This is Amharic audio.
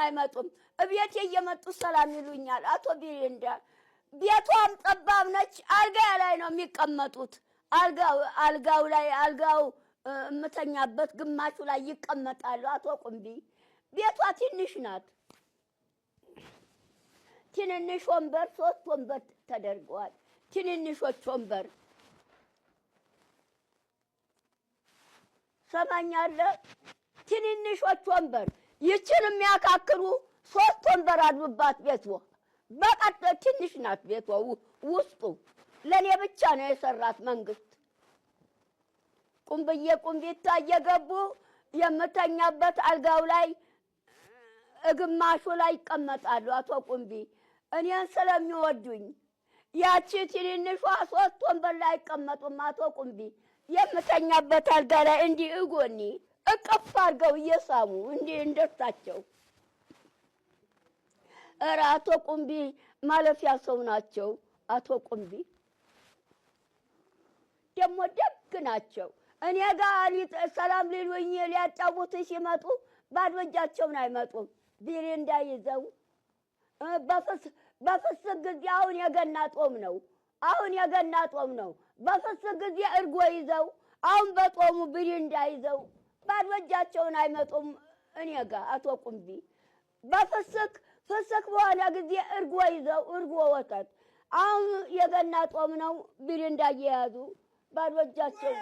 አይመጡም። እቤቴ እየመጡ ሰላም ይሉኛል። አቶ ቢሪንዳ ቤቷም ጠባብ ነች። አልጋ ላይ ነው የሚቀመጡት። አልጋው ላይ አልጋው እምተኛበት ግማሹ ላይ ይቀመጣሉ። አቶ ቁምቢ ቤቷ ትንሽ ናት። ትንንሽ ወንበር ሶስት ወንበር ተደርገዋል። ትንንሾች ወንበር ሰማኛለህ። ትንንሾች ወንበር ይችን የሚያካክሉ ሶስት ወንበር አሉባት ቤቷ። በቃ ትንሽ ናት ቤቷ ውስጡ ለእኔ ብቻ ነው የሰራት መንግስት። ቁምብዬ ቁምቢታ እየገቡ የምተኛበት አልጋው ላይ እግማሹ ላይ ይቀመጣሉ። አቶ ቁምቢ እኔን ስለሚወዱኝ ያቺ ትንንሿ ሶስት ወንበር ላይ አይቀመጡም። አቶ ቁምቢ የምተኛበት አልጋ ላይ እንዲህ እጎኒ እቅፍ አድርገው እየሳሙ እንዲህ እንደርሳቸው። ኧረ አቶ ቁምቢ ማለፊያ ሰው ናቸው። አቶ ቁምቢ ደግሞ ደግ ናቸው። እኔ ጋር ሰላም ሊሉኝ ሊያጫውቱ ሲመጡ ባዶ እጃቸውን አይመጡም። ቢሪንዳ ይዘው በፍስክ ጊዜ አሁን የገና ጦም ነው። አሁን የገና ጦም ነው። በፍስክ ጊዜ እርጎ ይዘው አሁን በጦሙ ቢሪንዳ ይዘው ባዶ እጃቸውን አይመጡም። እኔ ጋር አቶ ቁምቢ በፍስክ ፍስክ በሆነ ጊዜ እርጎ ይዘው እርጎ ወተት አሁን የገና ጦም ነው። ቢሪንዳ እየያዙ ባዶ እጃቸው።